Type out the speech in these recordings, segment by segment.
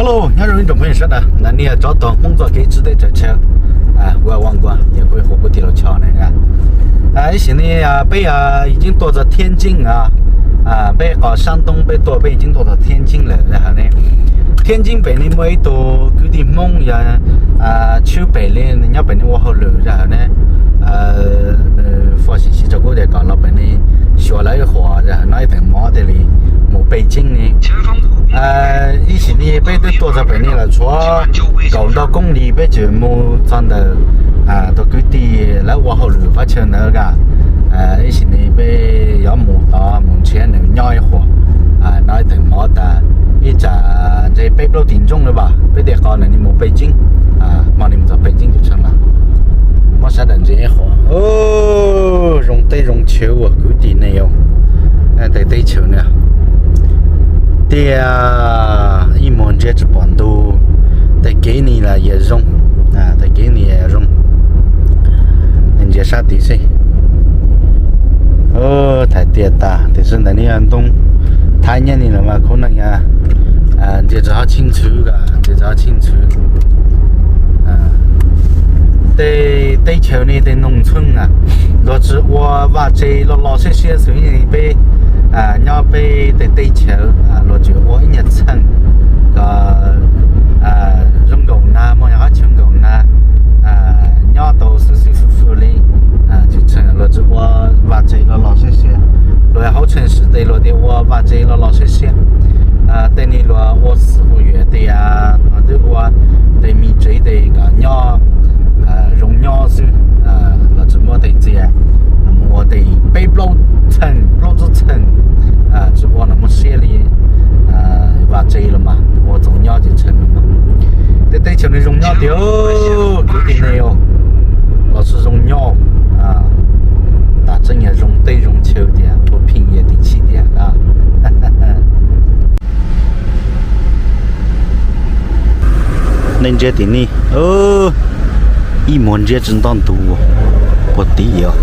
Nyob zoo ib tsoom phooj ywg sawv daws, ntawm no yog tsov tog Hmoob txoj kev tsis teb chaws chaw, ua ua nkuaj yog kuv hu kuv tij laug Choj ne. Ib sim no peb yeej tuaj txog Thiab Ncib, peb qhov sab ntoo peb tuaj peb yeej tuaj txog Thiab Ncib lawm zaj hawm ne. Thiab Ncib pem no muaj ib tug kwv tij Hmoob yog Tshwb Pem li nws nyob pem no ua hauj lwm zaj hawm ne. Nws foj sim siv rau kuv tias kom los pem no xyuas lawv ib qho zaj hawm no ib teem mov thiaj li mus Pej Ceeb ne. Ib sim no peb twb tuaj txog pem no lawm tshuav kaum ntau koob li peb tseem mus txog ntawm tus kwv tij lawv ua hauj lwm qhov chaw ntawd as. Ib sim no peb yuav mus tod mus nrhiav nws nyob ib qho no ib teem mov tas ib tsam ntshe peb plaub tim ntsooj lawm as peb tej qho ntawm no mus Pej Ceeb, hmo no mus txog Pej Ceeb tus tsheej lawm. Muab sawv daws ntsia ib qho, zoo teb zoo chaw uas kwv tij ne yom. Tej teb chaws na tiag, ib muag ntsia tsis pom ntug. Tej kev ni los yeej zoo, tej kev ni zoo. Ntsia sab tid xwb. Thaum tias tas tiam sis ntawm no yog ntoo Thaib nyob ni los mas khuv neeg ntsia tsis tshua txhij txhwv, ntsia tsis tshua txhij txhwv. Tej teb chaws no tej noog txheej na luag tsis ua vaj tse loj loj siab siab xwb, peb nyob peb tej teb chaws luag tseem ua ib nyuag txheej kom zoo nkaus nag, muaj qhov chaw nkaus nag, nyob tau xwb xwb fwj fwj li. Tsis txheej luag tsis ua vaj tse loj loj siab siab, luag hauv tseem sim tej luag thiaj ua vaj tse loj loj siab siab. Tej no luag ua xwb ua yam tias twb ua tej me tsev tej kom nyob zoo nyob xwb, los tsis muab tej txias mus ua tej peb plaub txheej plaub tsib txheej, tsis ua los muaj siab li. Vaj tse los mas ua txaus nyob tsis txheej li mas. Tej teb chaws no zoo nyob tiag, kwv tij ne, los tsis zoo nyob. Tas tseeb yog zoo teb zoo chaw tiag, ua pheej yog tim chim tiag. Nej ntsia tim ni, ib muag ntsia tsis nto ntug puag tid os.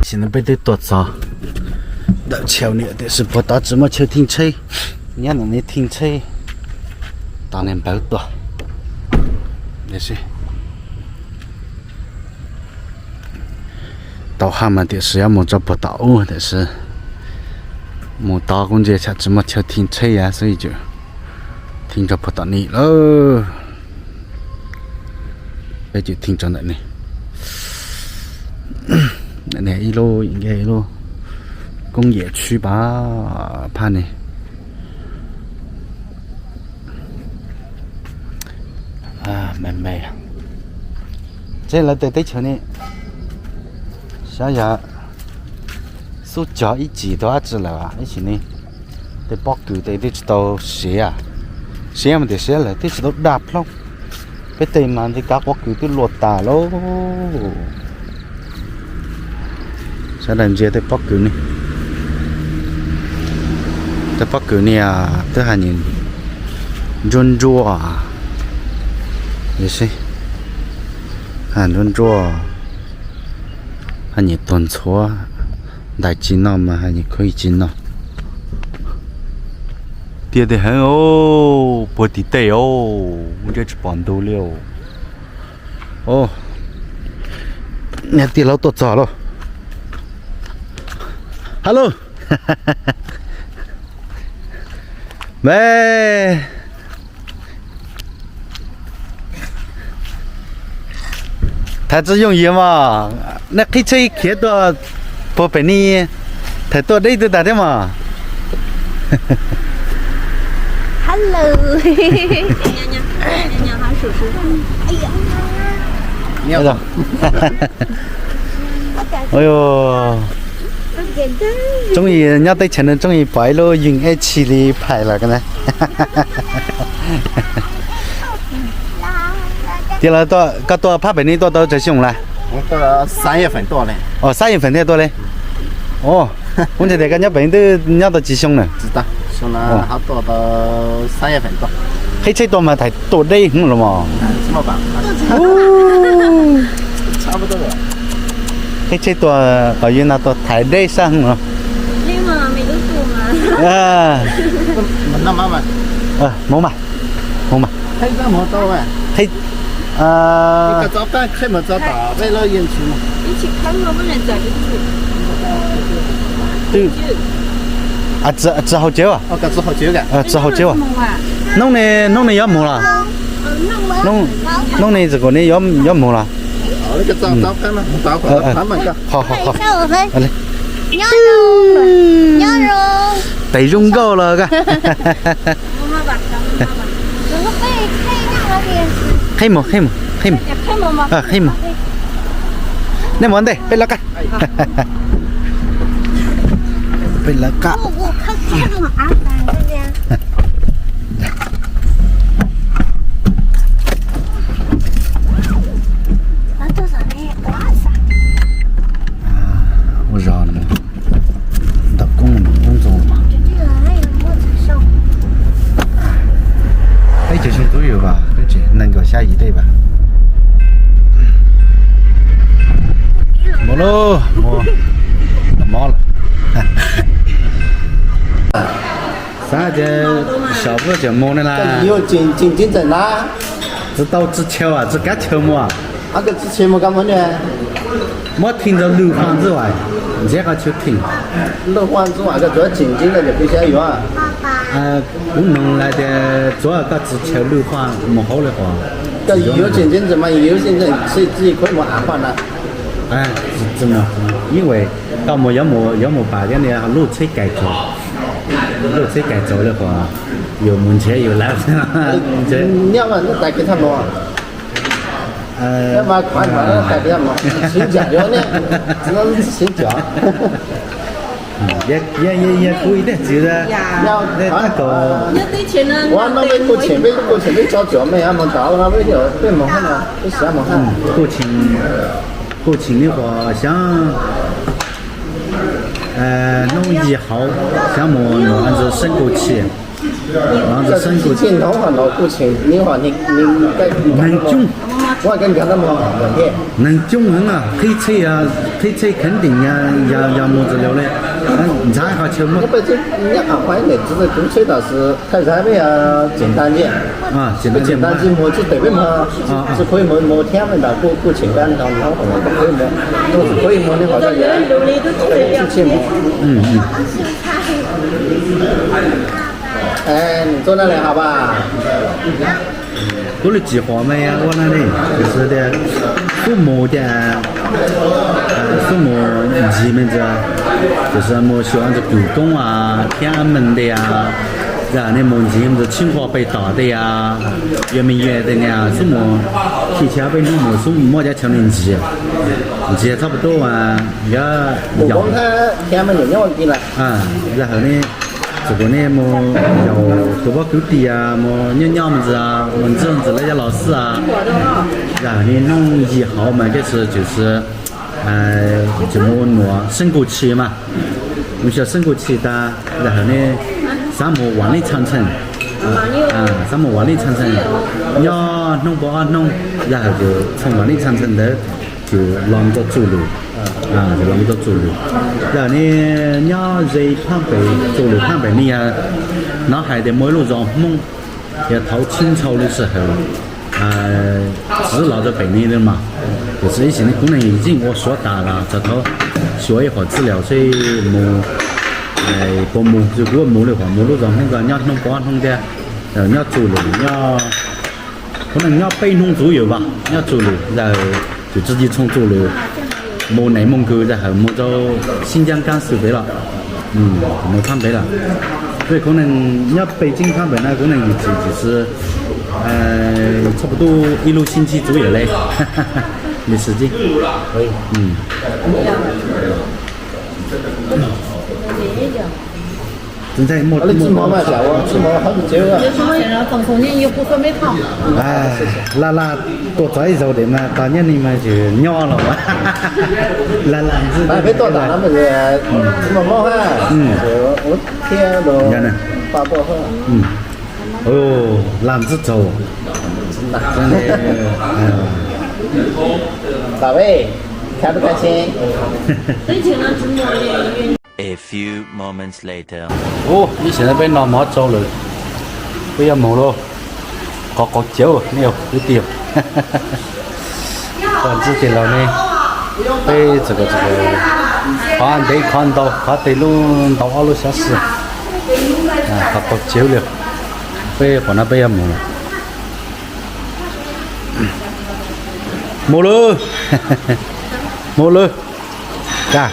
Sim no peb twb tuaj txog ntawm chaw ni tiam sis puag tod tsis muaj chaw thij tsheb, nyob ntawm no thij tsheb tod nws npawv tuaj. Tau haj mas tiam sis yuav mus rau puag tom ub tiam sis mus tod kuv ntsia tsam tsis muaj chaw thij tsheb xwb, thij rau puag tom ni lawm. Peb tseem thij rau ntawm ni, ntawm ni ib lub, ib lub koob yam tshwb pab phab ni. Me me, tseeb lawv tej teb chaws ni xyov yog xub cog ib chim tau dab tsi lawm ib sim ni. Tej pob kws tej twb tsis tau siav, siav mas tias siav lawm twb tsis tau daj plhob. Peb tej mas nti kav pob kws twb luaj tas lauj. Sawv daws ntsia tej pob kws ni, tej pob kws ni twb haj yam ntsuab ntsuab, ntsuab ntsuab, haj yam tuag ntxhuav, ntais tsis noj mas haj yam khuv tsis noj. Tiag tiag heev os, puag tim tej os, ntsia tsis pom ntug li os. Niag tij laug tuaj txog lauj. Hello. Me, tham tsis yooj yim mas, nej qhib tsheb khiav tuaj puag pem ni, tham tuaj deb twb tag thiab mas. Tsooj yim nyob teb chaws no tsooj yim pom ib lub yeej eb tshis li phais lawm na. Tiag los koj tuaj phab pem ni tuaj tau tsawg xyoo lawm? Xab yim feem thiaj tuaj li. Kuv ntshai tias koj nyob pem twb nyob tau tsib xyoo na. Qhib tsheb tuaj mas tham tuaj deb heev los mas. Qhib tsheb tuaj kom yus no tuaj thaiv deb sab no. Mus mas, mus mas. Qhib, txiv hau tsev, txiv hau tsev. Hnub ne, hnub ne yuav mus los? Hnub ne txog kuv ne yuav mus los? Qhov, qhov, qhov. Tes zoo nkauj los. Qhib mus, qhib mus, qhib mus. Qhib mus. Nej mus ntej, peb lawv qab. Peb lawv qab. Ua zog ntau koob, koob ntxoo. Peb caug xyoo tub yuav vas, peb tsev nees nkaum xya yim dej vas. Mus lauj, mus, mob lawm. Xav tias saum koj tseem mus ne las. Tsis tau tsi chaw, tsi kav chaw mus. Muab thij ntawd lwj qhuaj ntxwb vas, ntsiav qhov chaw thij. Kuv noog lawv tias tsuav koj tsi chaw lwj qhuaj mus hauv li qhov. Ib, koj mus yuav mus, yuav mus pas thiab niag luj txheb kais tsaus, luj txheb kais tsaus li qhov yus mus nrhiav yus lawm. Nyob mas tais kiv thaj no. Yog kuv ib teg txiv, tab kom kuv no peb kuj tshem, peb kuj tshem peb tso cov me mus tod no peb, peb mus hab no peb xav mus hab. Kuj tshem, kuj tshem neb qhov xyab, hnub yim hauv xyab mus nuv ntxwg seeb kuj tshia, nuv ntxwg seeb kuj tshia, neeg coob, neeg coob heev, qhib tsheb, qhib tsheb kheev ntim yog mus txawm laus li, ntxhab qhov chaw muab. Thaij zaj peb tseem tag ntsij, tseem tag ntsij mus tsis pem peb mus, tsis phooj mus mus thiab me ntawd kuj kuj tseem kab ntau ntau, kuj tsis phooj mus ne qhov tsis tshia mus. Nws tuaj na le has pas. Kuv lub tsis qhuas me ua na ne, tiam sis tias xub mus tias xub mus ncig me ntsis, tiam sis mus xyuas ntawm kws koob thiab me ntej, yog nej mus ncig ntawm tsheb nquag pem tod tej, yuav me nyuam tej ne xub mus, tsis tshia peb hnub mus xub muaj cov chaw ne ntsia, ntsia txhob puas tub, yog yog hawm ne, txawm kuv ne mus yaum tus poj kwv tij mus nyob nyob me ntsis, mus ntxuag ntxuag lawv cov los xwb, yog hawm ne hnub yim hauv mas tej tsis, tsis mus nuv seeb kuj tshia mas, mus xyuas seeb kuj tshia tas, yog hawm ne xav mus Vam Leej Txha Ntxhee, xav mus Vam Leej Txha Ntxhee, nyob hnub pua ob hnub, yog hawm ces txhooj Vam Leej Txha Ntxhee ntawd ces los mus rau Txuj Lwm, los mus rau Txuj Lwm, yog ne nyob ze phab pem Txuj Lwm phab pem ne yog, hnov hais tias muaj ib lub zos Hmoob yog thaum tsib ntxhau lub sij hawm txwv los rau pem ne mas, tiam sis ib sim ne kuv neeg yeej ua suav tas los txog thaum xyuas ib qhov txwj liam seb mus puas mus, txawm kuv mus li qhov mus lub zos Hmoob ko nyob hnub pua ob hnub thiab, nyob Txuj Lwm nyob, kuv neeg nyob peb hnub ntxuv yawm vas nyob Txuj Lwm, yog hawm ces tsis txhooj Txuj Lwm, mus Nais Moos Kws, yog hawm mus rau Xib Ncaab Kaab Xwm pem los, mus phab pem los, kuv neeg nyob pem tseeb phab pem na kuv neeg yim txwm tsis xwb, txhob puas tub ib lub sib ntsib txuv yawm le, li xwb tsis ntxhais muaj laj laj tuaj txog ib zaug tes mas tog nyob ni mas tsis nyob los mas, laj laj ntxwb peb tuaj tas no mas tsis muaj mob ha, thiab pa tuaj, laj ntxwb tsaug, tas peb A few moments later. Ub, ib sim no peb noj mov tsau lawm, peb yuav mus lauj. Qhov qaum cawv ne kwv tij. Qhov ntxwb tes laus ne, peb txawm kom txawm qhov ntev qhov ntau, qhov tes lub ntau ob lub xyab xwb. Qhov qaum cawv li. Peb qhov no peb yuav mus lawm. Mus lawm, mus lawm, kaj.